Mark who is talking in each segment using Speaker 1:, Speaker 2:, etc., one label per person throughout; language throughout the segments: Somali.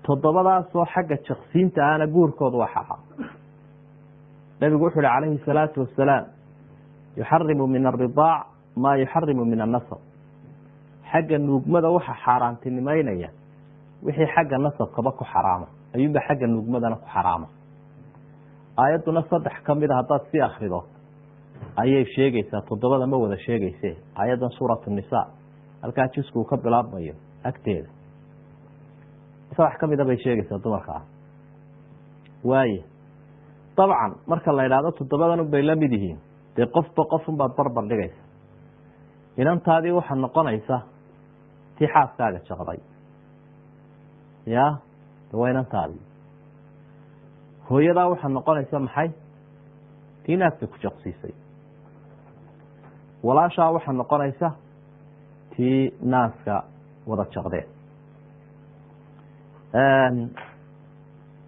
Speaker 1: Toddobadaasoo xagga jaqsiinta ahna guurkoodu waa xaaraam. Nabigu wuxu uhi calayhi salaatu wasalaam, yuxarimu min alridaac maa yuxarimu min annasab. Xagga nuugmada waxa xaaraantinimeynaya wixii xagga nasabkaba ku xaraama ayuunba xagga nuugmadana ku xaraama. Aayadduna saddex ka mid a haddaad sii akrido ayay sheegaysaa, toddobada ma wada sheegayse. Aayaddan suuratu nisa halkaa jisku uu ka bilaabmayo agteeda saddex ka mida bay sheegaysaa dumarka ah. Waaye dabcan marka la idhaahdo toddobadan unbay la mid yihiin, dee qofba qofunbaad barbar dhigaysa. Inantaadii waxaa noqonaysa tii xaaskaaga jaqday, ya de waa inantaadii. Hooyadaa waxaa noqonaysa maxay? Tii naaska ku jaqsiisay. Walaashaa waxaa noqonaysa tii naaska wada jaqdeen.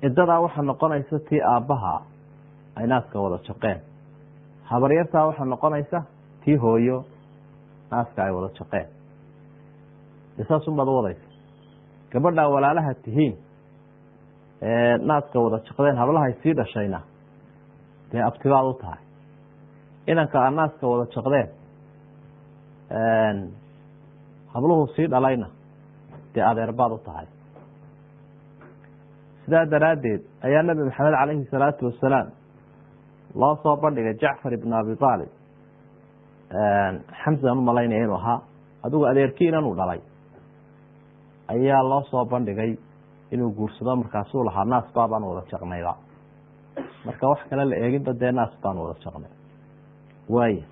Speaker 1: Cidadaa waxaa noqonaysa tii aabbaha ay naaska wada jaqeen. Habaryartaa waxaa noqonaysa tii hooyo naaska ay wada jaqeen. De saas unbaad uwadaysa. Gabadhaa walaalaha tihiin naaska wada jaqdeen, hablahay sii dhashayna dee abtibaad u tahay. Inanka aa naaska wada jaqdeen, habluhu sii dhalayna dee adeerbaad u tahay. Sidaa daraaddeed ayaa Nabi Maxamed calayhi salaatu wasalaam loo soo bandhigay Jacfar ibn Abi Aalib, Xamsan u malaynaya inuu ahaa, adigu adeerkii inanuu dhalay ayaa loo soo bandhigay inuu guursado. Markaasuu lahaa naas baabaan wada jaqnayba, marka wax kale la eeginba dee naas baan wada jaqnay. Waaya.